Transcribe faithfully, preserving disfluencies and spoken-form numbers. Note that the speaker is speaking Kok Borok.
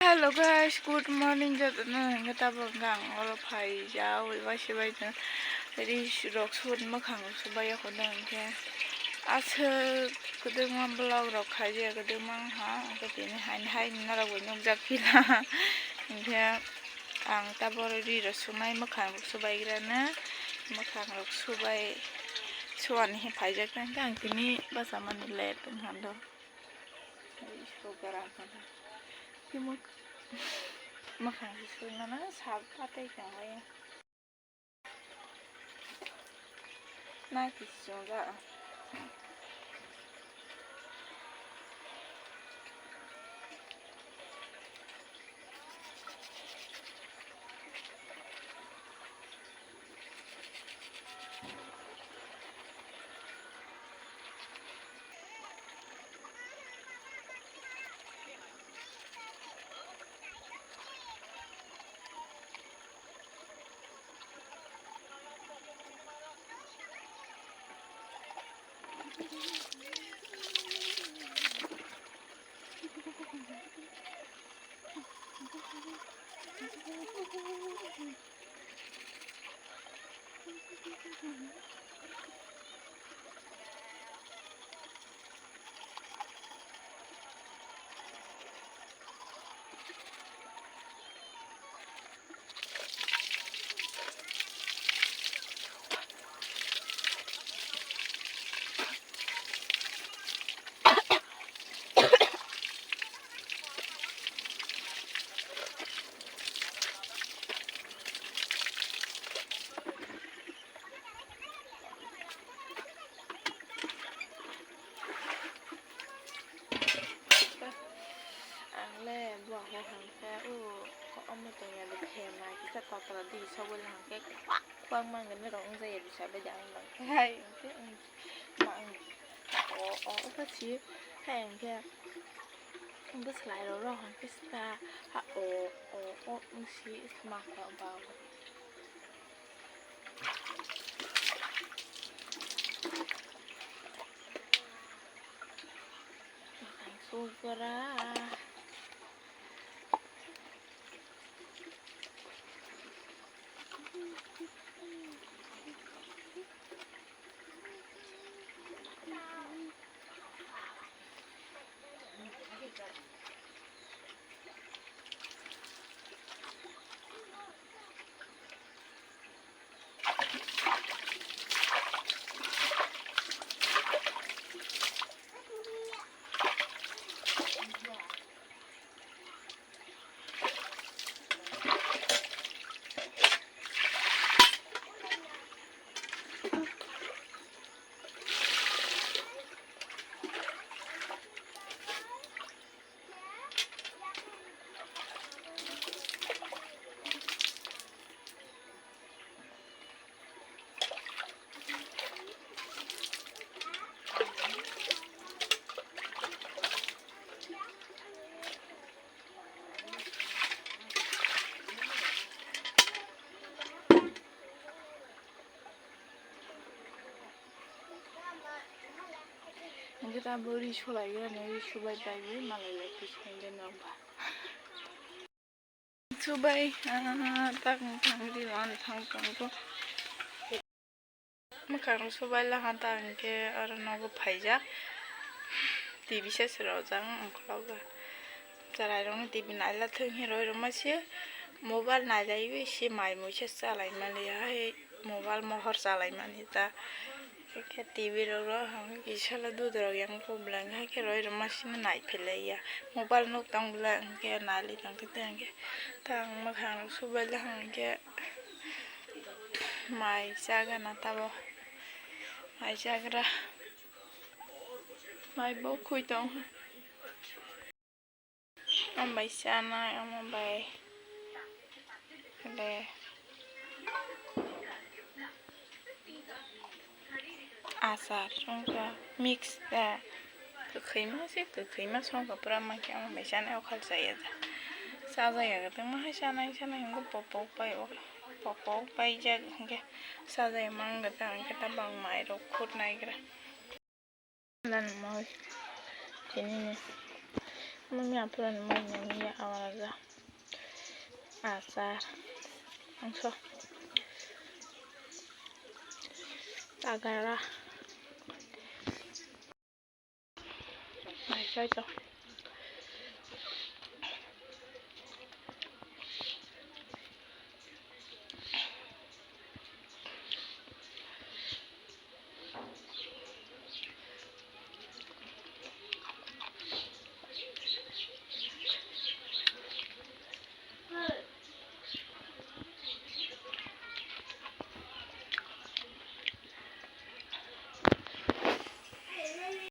Hello guys, good morning jotono. Hingke tabok hingke ang oro phaijak, ui bai se bai no ri rok sut, mwkhang rok sut bai ya kho dong hingke aswk kwdwkma vlog rok khaijak, kwdwkma wngkha, hingke tini haini hai norok bai nukjak phila. Hingke ang tabok ri rok sunai, mwkhang rok sut bai gra no, mwkhang rok sut bai suani he phaijak, hingke ang tini bwsa mani late wngkha do. Ai, so gara wngkha. Tei mwk-, mwkhang se sui mano, sal patai tonglaio. Nai kisi chwngjak. Ang le buwa ho hangkhe o omo tongya le thema kisa totla di sogwi le hangkhe kwak kwak mangani rok wngya bisa bai da ang bang hai hingkhe ang ma ang o o o khe si hai hingkhe bwswlai rok rok hangkhe sita ha o o o wngsi ma kha ba. Makan sugra. Hingke ta bo ri sulai gana, ri subai bai bai malai lai kisa hingke nokbar. Subai, ah, tak wng thang di, ano thang tong kho. Mwkhang subai laha ta hingke oro nogo phaijak. T V se se rojak, ang khulok ba. Chwrairokno T V naila thung hinwi rwma se mobile nailaiwi se mai mui se chalaimani hai mobile mohor chalaimani ta. Khe T V rok rw hwnkhe kisa le dudorok yang khe bwlai hai khe roi rwma sino nai phailaiya. Mobile nuk tong bwlai hwnkhe nai li tong khe tei hwnkhe ta ang mwkhang rok subai le hwnkhe mai chagana tabo mai chagra mai bo khui tong. Omo bai chanai, omo bai le achar songkha, mix ta kwkhwima se, kwkhwima songkha pura, ma khe omo bai chanai, o khal chaya da. Chajaya kwtwma hai chanai, chanai hwnkhe popok bai o, popok bai jak hwnkhe chajaya mang kwtang hwnkhe ta bang mai rok khut nai gra. Lan mo tini ni. Mami aphuru ni mani ya awaraja. Achar. Angso. Agara. Nai sai to.